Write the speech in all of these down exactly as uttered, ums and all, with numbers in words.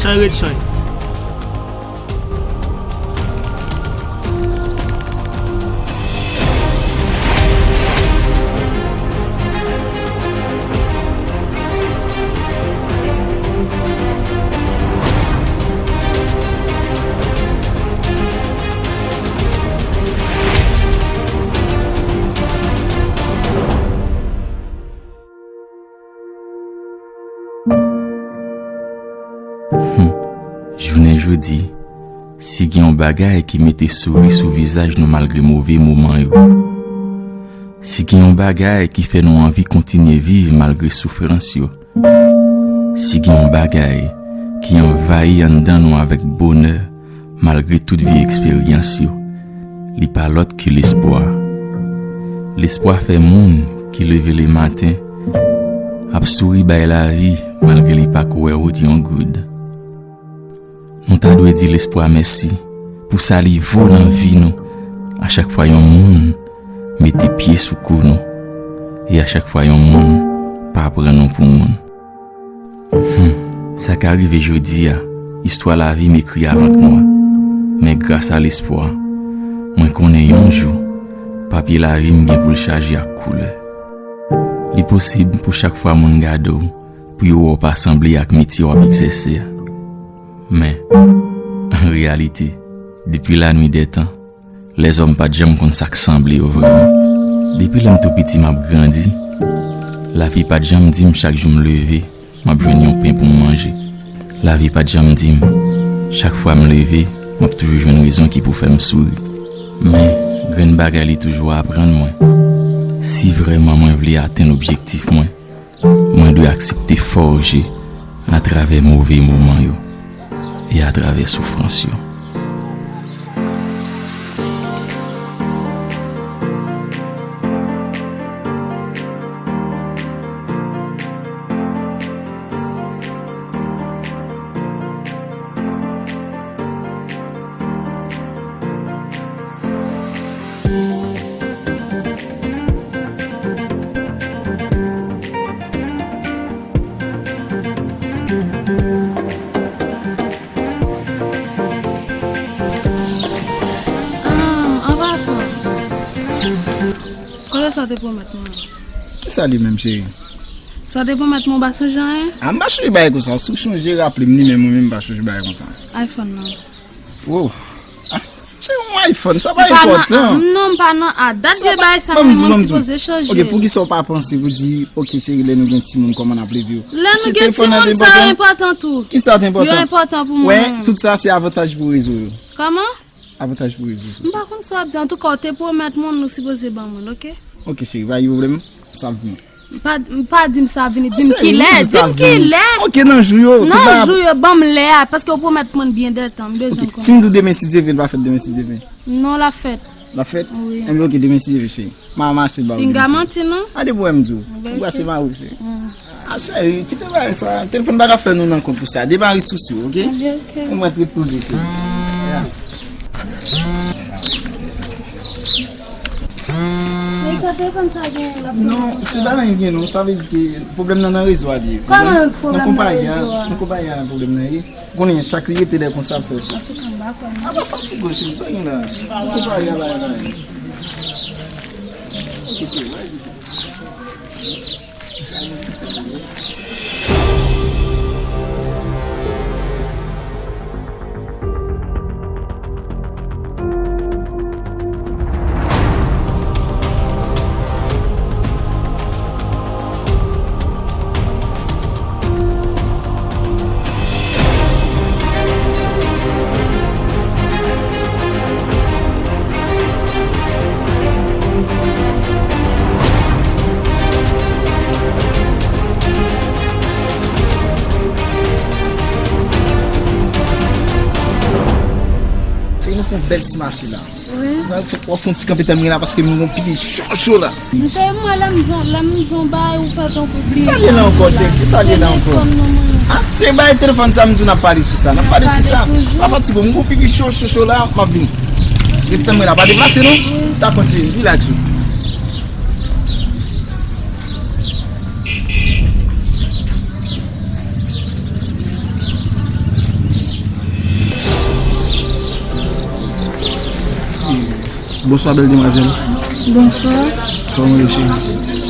Chay ret chay. Hmm. Jounen jodi, si gen yon bagay ki mete souri sou vizaj nou malgre move moman yo, si gen yon bagay ki fè nou anvi kontinye viv malgre soufrans yo, si gen yon bagay ki anvayi anndan nou avèk bonè, malgre tout vye eksperyans yo, li pa lòt ke lespwa. Lespwa fè moun ki leve lematen ap souri bay lavi malgre li pa ko wè wout yon goud. Nou ta dwe di lespwa mèsi pou sa li vo nan vi nou a chak fwa yon moun mete pye sou kou nou e a chak fwa yon moun pa pran nou pou moun. Hmm, sa ka rive jodi a, istwa lavi m ekri a lank nwa. Men gras a lespwa, mwen konnen yon jou, papye lavi m gen pou l chaje ak koulè. Li posib pou chak fwa moun gade w, pou yo wè w pa sanble ak metye w ap egzèse a. Men, an reyalite, depi lanwi dè tan, lèzòm pa t janm konn sa k sanble yo vrèman. Depi lè m tou piti m ap grandi, lavi pa t janm di m chak jou m leve, m ap jwenn yon pen pou m manje. Lavi pa t janm di m, chak fwa m leve, m ap toujou jwenn rezon ki pou fè m souri. Men, grenn bagay li toujou aprann mwen, si vrèman mwen vle atenn objektif mwen, mwen dwe aksepte fòje atravè move moman yo e atravè soufrans yo. Ah, an pasan, kote sa w te pwomèt mwen? Kisa li menm, cheri? Sa w te pwomèt mwen, w pa sonje anyen? A, m pa chonje bagay konsa. Si w chonje, raple m li, men mwen menm, m pa chonje bagay konsa. iPhone nan. Wow. Ah, cheri, yon iPhone, sa pa enpòtan. Non, m pa nan a. Dat vye bagay sa menm, mwen sipoze chanje. Ok, poukisa w pa panse pou di, ok, cheri, lè nou gen timoun, kòman n ap leve yo? Lè nou gen timoun, sa enpòtan tou. Kisa t enpòtan? Yo enpòtan pou mwen. Wè, tout sa se avantaj pou rezo yo. Kòman? Avantaj pou rezo sosyo. M pa konn sa w ap di. Antouka, w te pwomèt mwen, nou sipoze ban mwen l, ok? Ok, cheri, pa gen pwoblèm. Sa vini. Pa, pa di m sa vini, di m kilè, di m kilè. Ok, nan jou yo. Nan jou yo, ban m lè a, paske w pwomèt mwen byen dè tan, m bezwen l konnen. Si m di w demen, si Dye vle, l pa fèt demen, si Dye vle. Non, l ap fèt. L ap fèt? Wi. Enben, ok, demen, si Dye vle, cheri. M a, m a achte l ba ou. Pinga manti, non? A, de pwoblèm, m di w. Anben, ok. Ou pase ma ou, cheri. A, cheri, kite bagay sa. Telefòn pa ka fè nou nan kont pou sa. Demari sousi w, ok? Anben, ok. Ou mèt ret poze, cheri. Ya. Men sa telefòn sa gen la. Non, se pa anyen gen, non. Sa vle di ke pwoblèm nan nan rezo a li ye. Kòman pwoblèm nan nan konpayi a, rezo a? Nan konpayi a pwoblèm nan ye. Ou konnen chak li rete lè konsa ap fè sa. Antouka, m pa kwè, non. A, pa fatige w, cheri, sa gen la. Ou pa ale a bagay la. Ok, cheri, va di. Cheri, nou fè yon bèl ti mache la. Wi. W ap fè yon ti kanpe tann mwen la paske m gon pipi cho cho la. Mesye, mwen lè m zon, lè m zon bay ou fè tankou bliye. Kisa l ye la ankò, cheri? Kisa l ye la ankò? Telefòn nan mwen. A, se bay telefòn sa m di w n ap pale sou sa. N ap pale sou sa. Pa fatige w, m gon pipi cho cho cho la, m ap vini. Ret tann mwen la, pa deplase non. Dakò, cheri, relax ou. Bonswa, bèl demwazèl. Bonswa. Kòman w ye, cheri?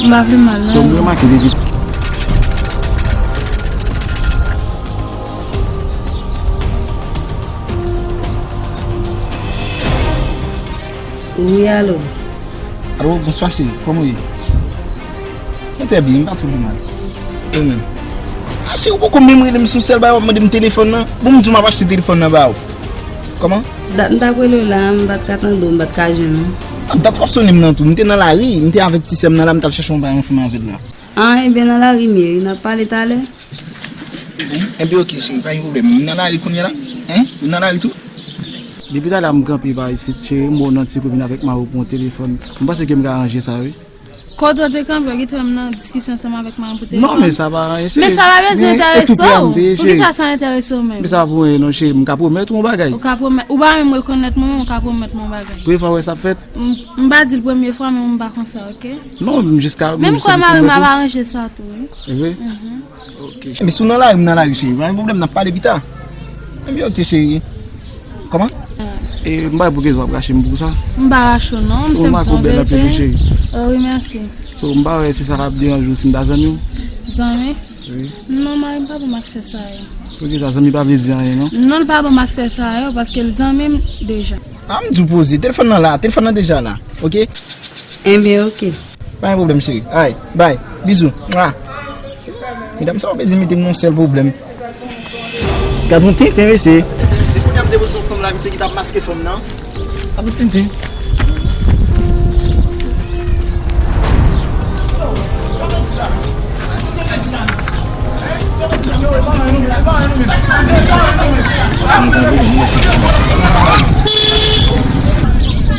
M pa vle mal, non. Bon, m remake depi. Wi, alo. Alo, bonswa, cheri. Kòman w ye? Mwen trè byen, m pa twò vle mal. E ou menm? A, cheri, ou poko menm rele m, se yon sèl bagay w ap mande m telefòn nan. Bon, m di w m ap achte telefòn nan ba ou. Kòman? Dat m t ap rele w la, m pa t ka tande w, m pa t ka jwenn ou. A, dat w ap sonnen m nan tou. M te nan lari, m te avèk ti sè m nan la, m t al chèche yon bagay ansanm avè l la. An, ebyen, nan lari m ye wi, n ap pale talè. Ebyen, ok, cheri, pa gen pwoblèm. M nan lari kounye a la. Hein? Ou nan lari tou? Depi talè a m kanpe pa isit, cheri, m wè w nan ti kou vin avèk mari w pou yon telefòn. M panse ke m ka ranje sa, wi. Kote w te kanpe, w kite m nan diskisyon ansanm avèk mari m pou telefòn? Non, men sa pa anyen, cheri. Men sa pa bezwen enterese w. Poukisa sa enterese w menm? Men sa pou anyen non, cheri. M ka pwomèt ou yon bagay. Ou ka pwomèt, ou pa menm rekonèt mwen menm, ou ka pwomèt mwen yon bagay. Premye fwa w wè sa ap fèt? M, m pa di l premye fwa, men m pa konsa, ok? Non, m jis ka, men m kwè mari m ap aranje sa tou, wi. Vre? Mhm. Ok. Men si w nan lari, m nan lari, cheri. Pa gen pwoblèm, n ap pale pita. Ebyen, ok, cheri. Kòman? E, m pa wè poukisa w ap rache m pou sa. M pa rache w non, m se m bèl anpil, wi, cheri. Oh, wi, mèsi. So, m pa wè si sa t ap deranje w si m ta zanmi w. Zanmi? Wi. Non, mari m pa ban m aksè sa yo. Poukisa zanmi pa vle di anyen, non? Non, l pa ban m aksè sa yo, paske l zanmi m deja. A, m di w poze. Telefòn nan la, telefòn nan deja la, ok? Ebyen, ok. Pa gen pwoblèm, cheri. Ay, bay. Bizou. Mwa. Medam sa yo bezwen mete m nan yon sèl pwoblèm. Gad yon tenten, mesye. Se kounye a m te wè se yon fanm la, misye ki t ap maske fanm nan. Gad yon tenten.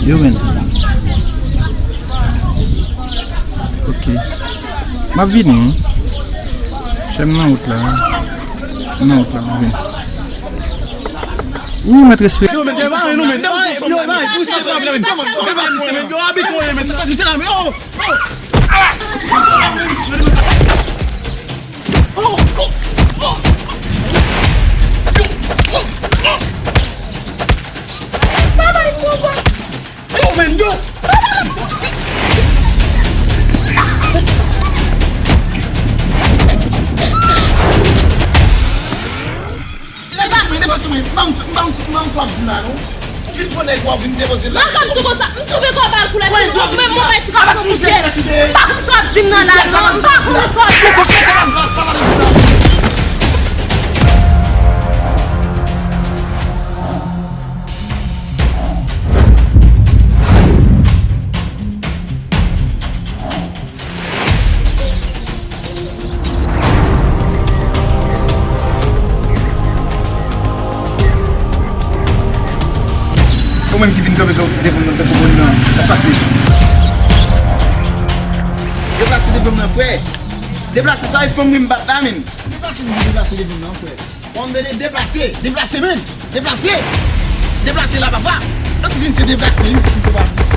Yo, men. Ok. M ap vini, wi. Chè m nan wout la, wi. M nan wout la, m ap vini. Wi, mèt respè. Yo, men, yo, men, yo, men, yo, men, yo, abitye, men, sa, sa, se la, men, oh, oh. Yo, men, yo! Depoze mwen, m pa konn sa w ap di m la, non. Ou vin pran nèg ou ap vin depoze l la. Mwen konn sou konsa, m twouve kò bal koulè, m twouve move edikasyon pou tèt. M pa konn sa w ap di m nan la, non. M pa konn sa w ap di m. Ou menm ki vin kanpe devan m nan tankou moun nan, sa k pase? Deplase devan m nan, frè. Deplase, sa e fanm wi m bat la, menm. Deplase, deplase devan m nan, frè. Bon, de, de, deplase, deplase, men. Deplase. Deplase la, papa. Lòt di misye deplase, wi, misye pa vle.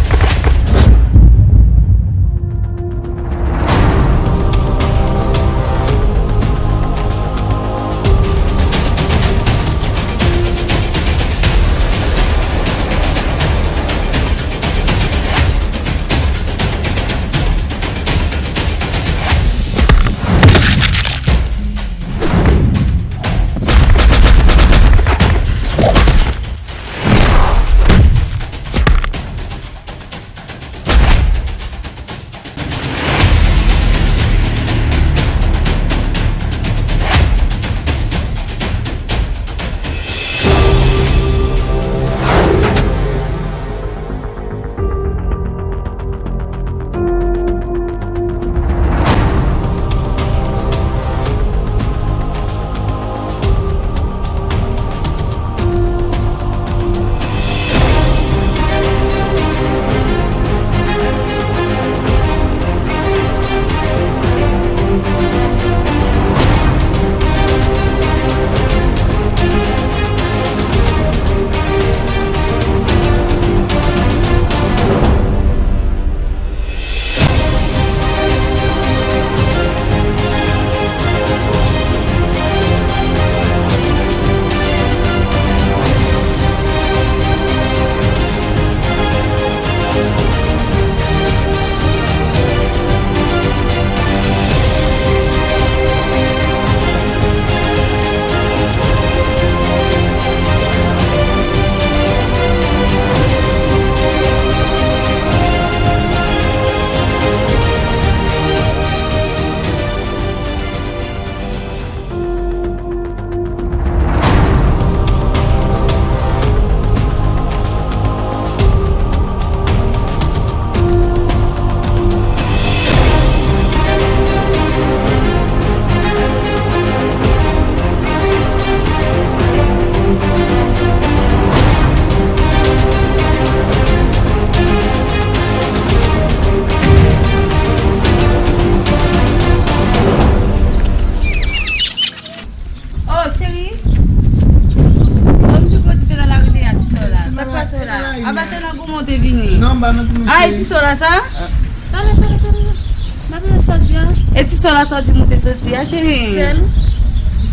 A, e ti sò la sa? Talè, talè, talè. M ap sòti a. E ti sò la sòti, moute sòti a, cheri. Sèl.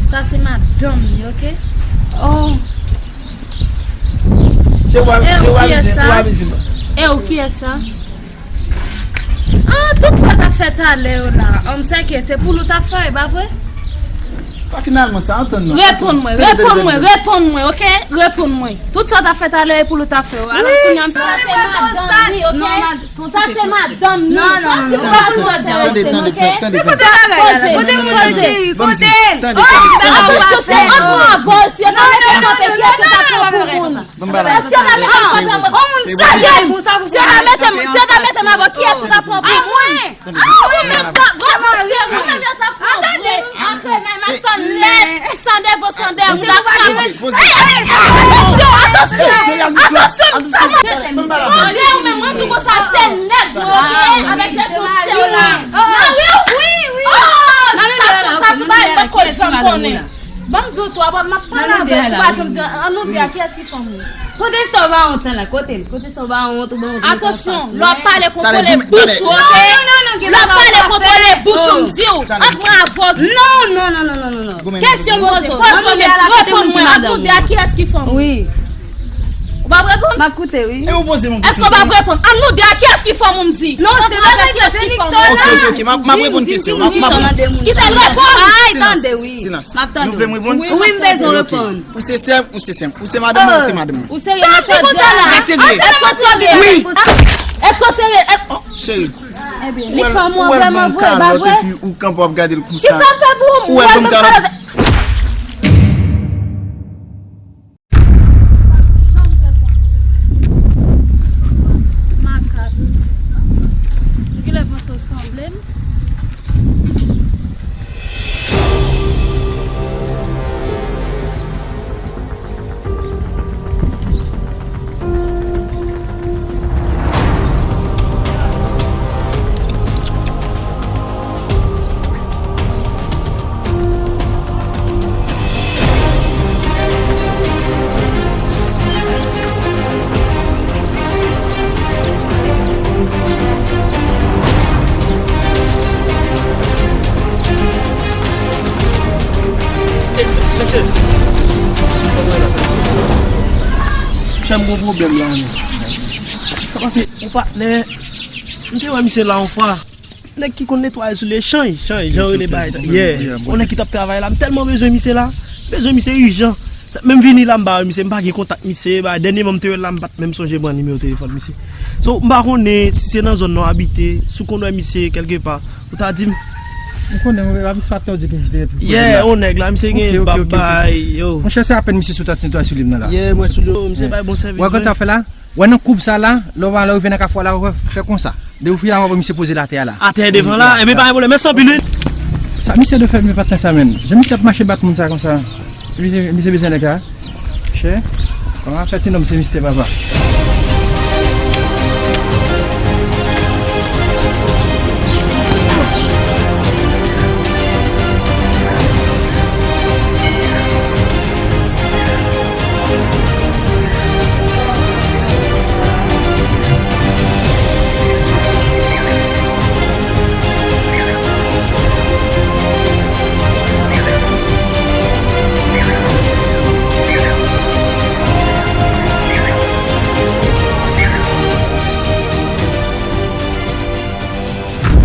Sa se madanm li, oke? Oh. Se w a, e se w a, kiyès sa? E w kiyès sa? Ah, tout sa t ap fè talè yo la. Òm sèke, se pou l ou t ap fè, e pa vre? Pa finalman, sa antann nou. Reponn mwen, reponn mwen, reponn mwen, oke? Reponn mwen. Tout sa w t ap fè talè, e pou l ou t ap fè yo. Alò, kounye a, m sa se madanm li, oke? Sa se madanm li. Non, non, non, non. Ou pa konn sa w te rete, oke? Kote bagay la, kote moun nan, cheri, kote l? Tande, tande, tande, tande. Atosyon, cheri, an pran avans, yo ta mete kanpe, kiyès yo ta pran pou moun? Bon, bagay. Si yo ta mete m kanpe, si yo ta mete m, si yo ta mete m abò, kiyès yo ta pran pou moun? Ah, mwen! Ah, mwen menm, bon, bon, cheri, mwen menm yo ta pran pou moun. Antre, men, men, san lèt, san devo, san dèvo, la kraze. Poze, poze. Ey, ey, ey, atosyon, atosyon, atosyon, atosyon. Poze ou menm, mwen di konsa, se nèg mwen, oke, avèk lèsans se w la. Mari w? Wi, wi. Oh, sa, sa, sa, se pa yon bòkò janm konnen. Ban m di w tou, apre m ap pale avè w, ou pa janm di, an nou de a, kiyès ki fanm ou? Kote sa w pa wont la, kote l? Kote sa w pa wont, ou ban m wont. Atansyon, lè w ap pale, kontwole bouch ou, oke? Lè w ap pale, kontwole bouch ou, m di w. Ap mwen avòg. Non, non, non, non, non, non, non. Kesyon m poze w, poze w, men reponn mwen, an nou de a, kiyès ki fanm ou? Wi. Ou p ap reponn? M ap koute, wi. E ou poze m yon kesyon. Èske w p ap reponn? An nou de a, kiyès ki fanm ou, m di? Non, se pa kiyès ki fanm ou. Ok, ok, ok, m ap, m ap reponn kesyon. M ap, m ap reponn. Kite l reponn. Silans, silans. Silans. M ap tande w. Nou vle m reponn? Wi, m bezwen w reponn. Ou se sè m, ou se sè m. Ou se madanm mwen, ou se madanm mwen. Ou serye, mesye? Trè serye. Èske w serye? Wi. Èske w serye? Oh, cheri. Ebyen, li fanm ou vrèman vre, e pa vre? Ou wè l ban m kalòt epi ou kanpe w ap gade l konsa. Kisa w fè pou ou? Ou wè l ban m kalòt? Makak. Kilè panse w sanble m? Mesye, chè m gon pwoblèm la, men. Sa pase, yon patnè, m te wè misye la yon fwa. Nèg ki konn netwaye sou lechanj, chanj, jan yo rele bagay sa. Yeah. Yon nèg ki t ap travay la, m tèlman bezwen misye la. Bezwen misye ijan. Sa, menm vini la, m pa wè misye, m pa gen kontak misye. Ba, dènyèman m te wè l la, m pa t menm sonje pran nimewo telefòn misye. So, m pa konnen si se nan zòn nan w abite, si w konn wè misye kèlkepa, ou ta di m. M konnen, wi, misye ap tande w di ke misye te ret pou kote la. Yeah, yon nèg la, misye gen bab bay, yo. Monchè, se apèn misye sot ap netwaye soulye m nan la. Yeah, m wè soulye w, misye bay bon sèvis. Wè, konn sa w fè la? Wè nan koub sa la, lè w va, lè w rive nan kafou a la, w fè konsa. Depi w fini la, w ap wè misye poze l atè a la. Atè devan la? Ebyen, pa gen pwoblèm, men san pil wi. Sa misye dwe fè, men patnè sa, menm. Jan misye ap mache bat moun sa konsa. Misye, misye bezwen nèg la. Chè. Kòman fè ti nonm se mistè, papa.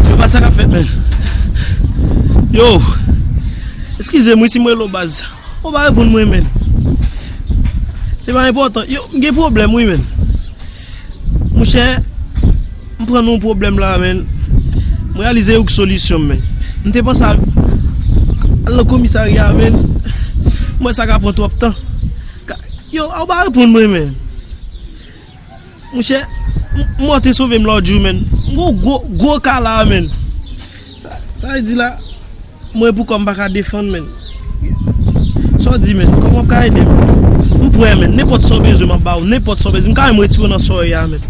Yo, pa sa k ap fèt, men. Yo, eskize m wi si m rele w baz. Ou pa reponn mwen, men. Se pa enpòtan. Yo, m gen pwoblèm, wi, men. Monchè, m pran nan yon pwoblèm la, men. M reyalize yo k solisyon m, men. M te panse al, al nan komisarya, men. M wè sa ka pran twòp tan. Ka, yo, ou pa reponn mwen, men. Monchè, m, mò te sove m lòt jou, men. M gon gwo, gwo ka la, men. Sa, sa vle di la, mwen pou kò m pa ka defann, men. Sa w di, men? Kòman w ka ede m? M prè, men. Nenpòt sa w bezwen, m ap ba w. Nenpòt sa w bezwen. M ka menm retire w nan sòy a, men.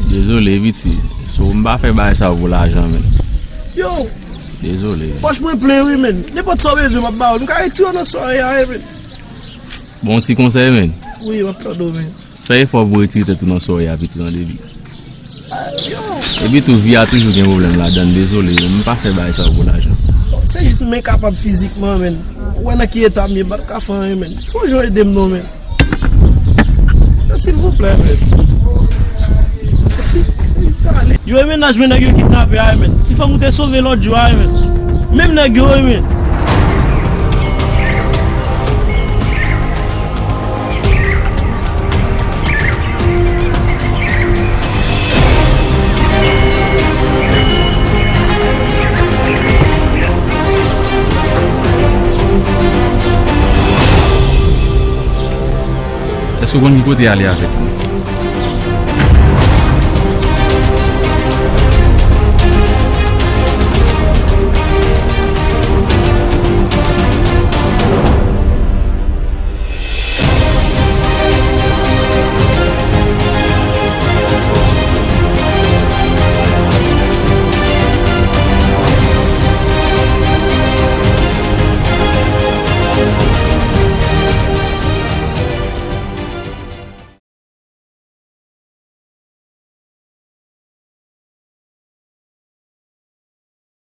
Dezole, piti. So, m pa fè bagay sa pou lajan, men. Yo! Dezole. Pòch mwen plen, wi, men. Nenpòt sa w bezwen, m ap ba w. M ka retire w nan sòy a, men. Bon, ti konsèy, men. Wi, m ap tande w, men. Fè efò pou w retire tèt ou nan sòy a, piti, tande byen. Epi tou, vi a toujou gen pwoblèm ladan l, dezole, men m pa fè bagay sa yo pou lajan. Se jis m enkapab fizikman, men. Ou wè nan ki eta m ye, m pa t ka fè anyen, men. Fò w ede m non, men. Silvouplè, men. Yo e mennaj men nèg yo kidnape a, men. Ti fanm ou te sove lòt jou a, men. Menm nèg yo, men. Èske w konn ki kote y ale avèk li?